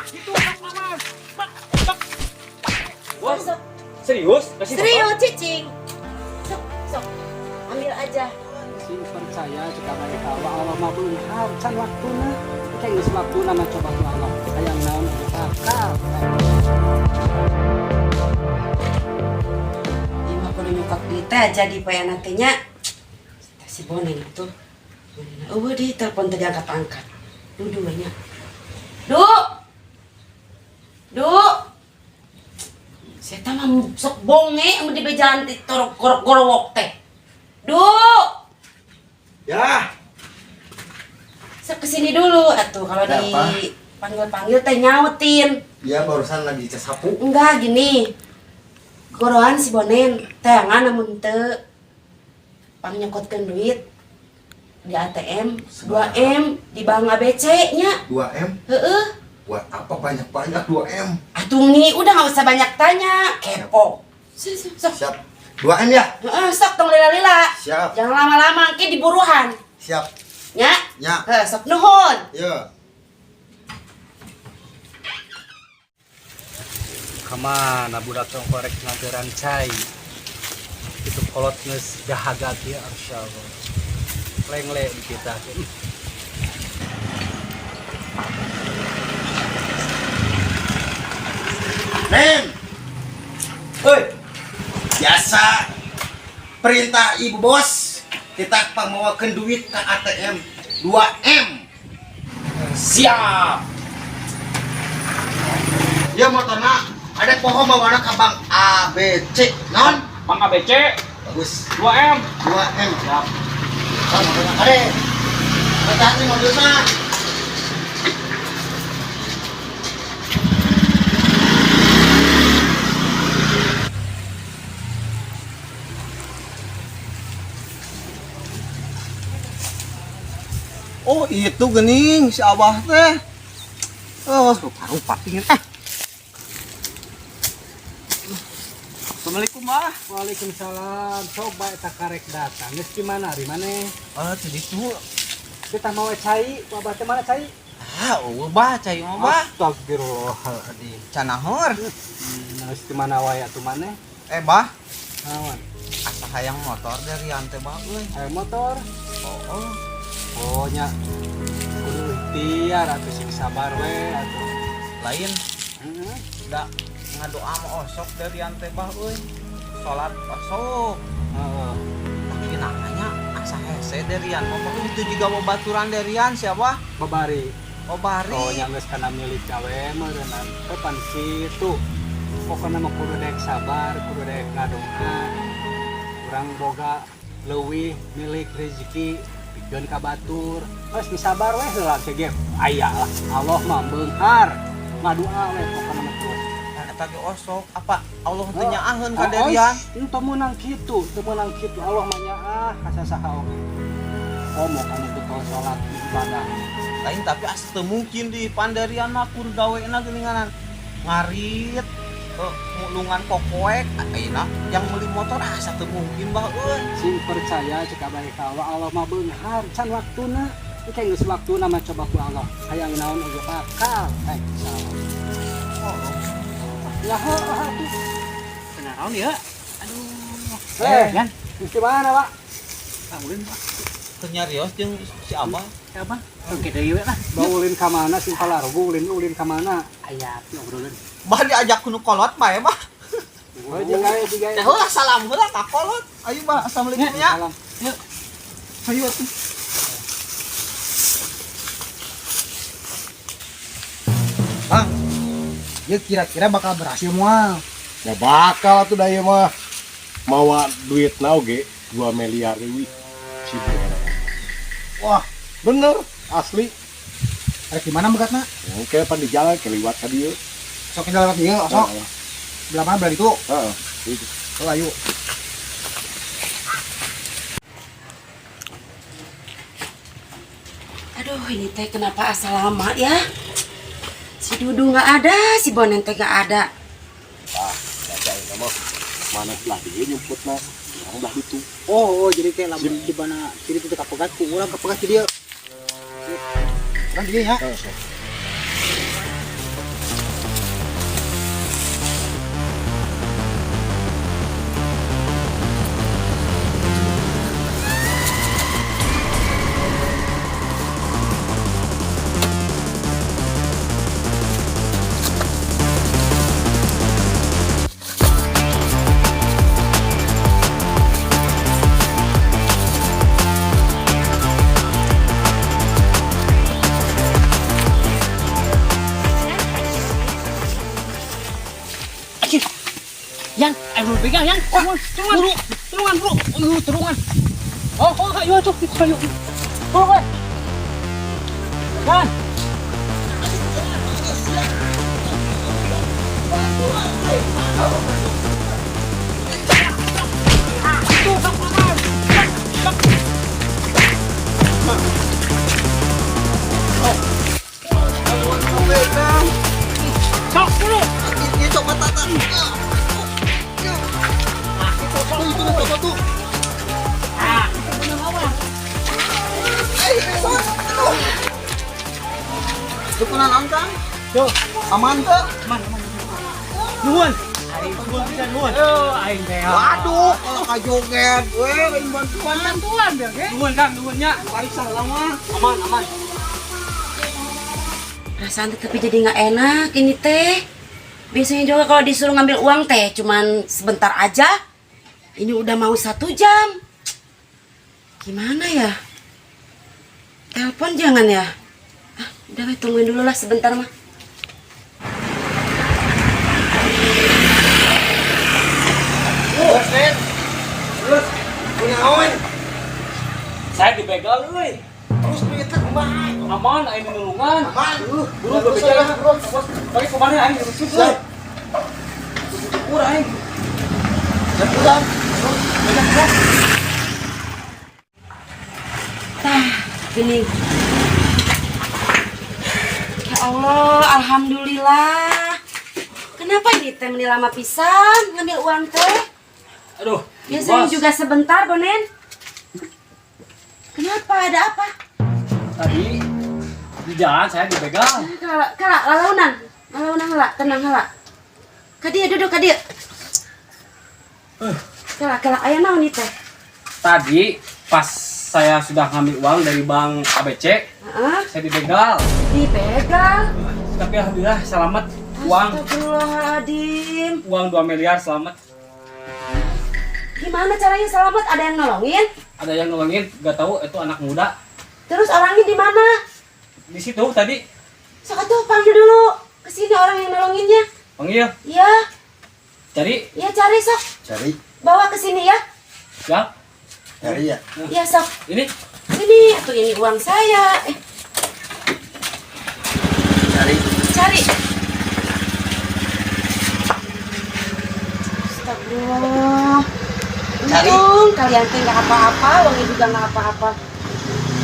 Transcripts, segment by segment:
Itu mama. Bak, bak. Wah, Sok, serius? Kasih serius cicing. Sok, sok. Ambil aja. Sing percaya jika mereka Allah, Allah mah beunghar can waktuna. Kayak geus waktuna mah coba ku Allah. Hayang naon oge bakal. Ini mah kudu nyokot duit teh jadi paya nantinya. Si Bonen tuh. Eueuh di telepon tadi angkat-angkat. Dudu we nya. Du. Du. Saya mah sok bonge mun di bejaan ti torok gorok gorowok teh. Du. Ya, Sok kesini dulu atuh kalau Ada apa? dipanggil-panggil teh nyautin. dia barusan lagi cas sapu. Enggak gini. Gorohan si Bonen teangan namun teu pangnyokotkeun duit di ATM 2M di Bank ABC nya. 2M. Heeh. Buat apa banyak-banyak 2M? Atuh nih udah nggak usah banyak tanya, kepo. Sok, sok, sok. Siap. 2M ya? Heeh, sok tong lila-lila. Siap. Jangan lama-lama engke diburuhan. Siap. Nya. Ya. Heeh, sok nuhun. Ya. Kamana budak congkorek nganteran cai. Itu kolot geus dahaga kieu insyaallah. Lengle di kita. Nen, Hei, biasa perintah ibu bos kita pamawakeun duit ke ATM 2M. siap. Ya motorna ada pohon bawana ke bank A B C. Non? Bank ABC Bagus. 2M. 2M. Siap. Kan motorna ada. Hati-hati mobilnya. Oh itu gening si Abah teh. Oh rupa-rupa pingin ah. Assalamualaikum Bah. Waalaikumsalam. Coba eta karek datang. Geus di mana ari maneh? Ah tadi tuh. Kita mau cai, ku abah teh mana cai? Ah eueuh bah cai mah bah. Astagfirullahaladzim. Canahor. Geus di mana wae atuh maneh? Eh bah, Naon? asa hayang motor dari ante bah euy. Hayang motor. Oh, oh. Oh nya. Kudu ikhtiar atuh sing sabar we atuh. Lain Heeh. da ngadoa mah osok dari ante bah euy. Salat osok. Heeh. Tapi namanya asa hese derian. Pokoknya itu juga babaturan derian siapa? Babari. Babari. Oh nya geus kana milik gawe meureunnan. Kapan situ? Pokona mah kudu daek sabar, kudu daek ngadoa. Urang boga leuwih milik rezeki pikeun ka batur. Geus sabar we heula ge aya lah. Allah mah beunghar. Ngadoa we pokona mah terus. Kan eta ge osok apa Allah teu nyaaheun ka Oh, derian. oh, teu meunang kitu, teu meunang kitu. Allah mah nyaah ka sasaha oge. Komo kanu betul salat ibadah. Lain tapi asa teu mungkin di panderian mah kur gawena geuninganan. Ngarit mulungan kokoek ayeuna yang beli motor asa teu mungkin bah euy. Sing percaya jika bae ka Allah, Allah mah beunghar can waktuna. Iki geus waktuna mah coba ku Allah. Hayang naon oge bakal. Insyaallah. Oh, Ya heuh atuh. Naon ya? Aduh. Eh, Yan. geus di mana, Pak? Ah, ulin Pak. teu nyarios jeung si Abah. Si Abah. Oke deui we lah. Bawa ulin ka mana sing palarugu ulin ulin ka mana? Aya ngobrolin. Bah diajak ku nu kolot bae bah. Oh, jeung aya jiga. Teh heula salam heula ka kolot. Ayo bah assalamualaikum ya. Salam. Ayo atuh. Bang, ya kira-kira bakal berhasil moal. Ya bakal atuh da ieu mah. Mawa duit na oge 2 miliar leuwih. Sibuk. Wah, bener asli. Rek di mana megatna? Oke, pan di jalan keliwat ka dieu. Sok kita lewat dieu, sok. Heeh. Belah mana belah itu? Heeh. Gitu. Oh, ayo. Aduh, ini teh kenapa asal lama ya? Si Dudu nggak ada, si Bonen teh nggak ada. Ah, baca eta mah. Mana belah dieu nyumputna, urang belah ditu. Oh, oh, jadi kayak lamun di mana kiri itu kapegat ku urang kapegat di dieu. Urang di dieu ya. Heeh. Yang, ayo begal yang. Tulungan, tulungan, tulungan, bro. Tulungan. Oh, oh, ayo tuh, ayo. Tolong, eh. Kan. Sok dulu. Ini coba tata. Itu coba tuh. Itu kunaon, Kang? Yo. Aman teu? Aman, aman. Nuhun. Aing nuhun pisan nuhun. Oh, aing teh. Waduh, kalau kajoget we lain bantuan. Bantuan biar ge. Nuhun Kang, nuhunnya. Lain salah mah. Aman, aman. Perasaan teh tapi jadi nggak enak ini teh. Biasanya juga kalau disuruh ngambil uang teh cuman sebentar aja. Ini udah mau 1 jam. Gimana ya? Telepon jangan ya? Ah, udah weh, tungguin dulu lah sebentar mah. Terus, Nen. Terus, kunaon? Saya dibegal euy. Terus duitnya kumaha? Aman aing nulungan. Aman. Buru bebeja lah, bro. Bos, bagi kemana aing dirusuh euy. Syukur aing. Ya pulang. Tah, gini. Ya Allah, alhamdulillah. Kenapa ini teh meni lama pisan ngambil uang teh? Aduh, Biasanya Bos. juga sebentar, Bonen. Kenapa? Ada apa? Tadi di jalan saya dibegal. Kala, kala, lalaunan. Lalaunan heula, tenang heula. Ka dieu duduk ka dieu. Kala, kala, aya naon ieu teh? Tadi pas saya sudah ngambil uang dari bank ABC, saya dibegal. Dibegal. Tapi alhamdulillah selamat uang Astagfirullahaladzim. uang 2 miliar selamat. Gimana caranya selamat? Ada yang nolongin? Ada yang nolongin, gak tahu itu anak muda. Terus orangnya di mana? Di situ tadi. Sok atuh panggil dulu ke sini orang yang nolonginnya. Panggil, Iya, cari. iya cari sok. Cari, Bawa ke sini ya. Ya. cari ya. Iya sok. Ini. Sini, atau ini uang saya. Eh, Cari. Cari. Astagfirullah. Cari. Untung kalian teh nggak apa-apa, uangnya juga nggak apa-apa.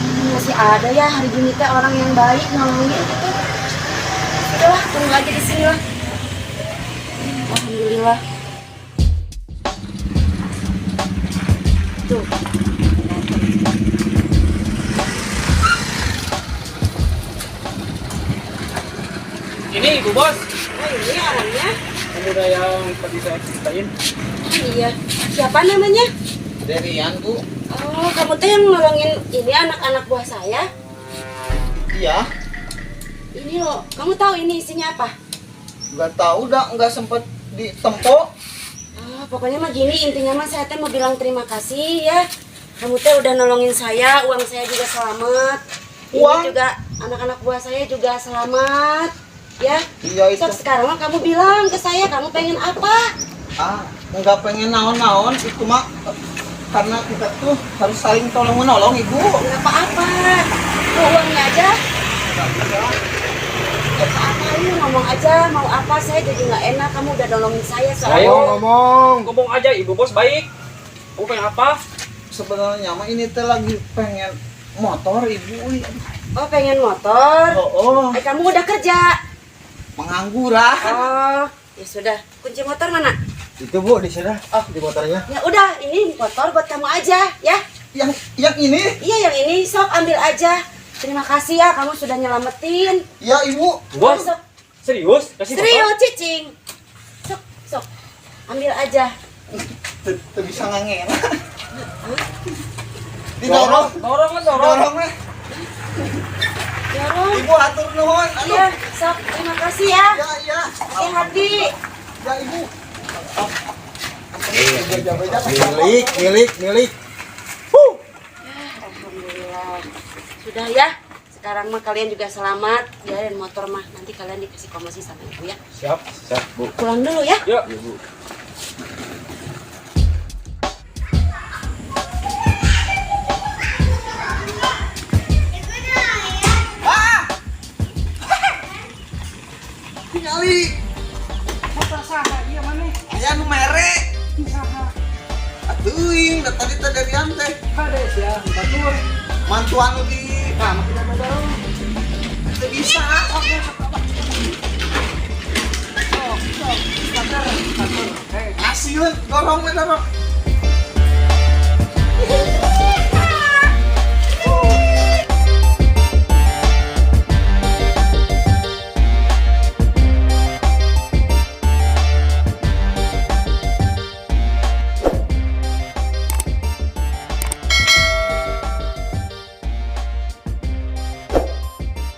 Ini masih ada ya hari gini teh orang yang baik nolongin gitu. Sudahlah, tunggu aja di sini lah. Alhamdulillah. Tuh. Datang. Ini Ibu Bos. Oh, ini orangnya. Pemuda yang tadi saya ceritain. Oh, iya. Siapa namanya? Derian, Bu. Oh, kamu tuh yang nolongin ini anak-anak buah saya? Iya. Ini loh, kamu tahu ini isinya apa? Nggak tahu dah, nggak sempet ditempo. Ah, pokoknya mah gini, intinya mah saya teh mau bilang terima kasih ya. Kamu teh udah nolongin saya, uang saya juga selamat. Ini Uang? juga anak-anak buah saya juga selamat. Ya. Iya itu. Sok sekarang mah kamu bilang ke saya kamu pengen apa? Ah, nggak pengen naon-naon itu mah karena kita tuh harus saling tolong menolong, Ibu. Nggak apa-apa. Tuh uangnya aja. Nggak bisa. Nggak apa-apa, ini ngomong aja mau apa, saya jadi nggak enak kamu udah nolongin saya soalnya. Ayo. Ngomong. Ngomong aja Ibu Bos baik. Kamu pengen apa? Sebenarnya mah ini teh lagi pengen motor, Ibu. Ih, aduh. Oh, pengen motor. Oh, Eh, kamu udah kerja? Pengangguran. Oh, ya sudah. Kunci motor mana? Itu, Bu, di sana. Ah, di motornya. Ya udah, ini motor buat kamu aja ya. Yang ini? Iya, yang ini sok ambil aja. Terima kasih ya kamu sudah nyelamatin. Ya, Ibu. Bos, Sok. serius? Kasih motor? Serius, cicing. Sok, sok. Ambil aja. Teu bisa ngangen. Didorong. Dorong kan dorong. Dorong lah. Dorong. Ibu hatur nuhun. Aduh. Iya, sok. Terima kasih ya. Ya, ya. Hati-hati. Ya, Ibu. Milik, milik, milik. Alhamdulillah. Sudah ya. Sekarang mah kalian juga selamat. Biarin motor mah nanti kalian dikasih komisi sama ibu ya. Siap. Siap, Bu. Pulang dulu ya. Yuk. Iya, Bu. Tingali. Motor saha ieu maneh? Aya nu mere. Saha? Atuing, da tadi teh darian teh. Kade sia batur. Mantu anu di Nah, makin ada dorong. teu bisa. Oke, sok apa? Sok, sok, starter, starter. Hei, Ngasih we, dorong we dorong.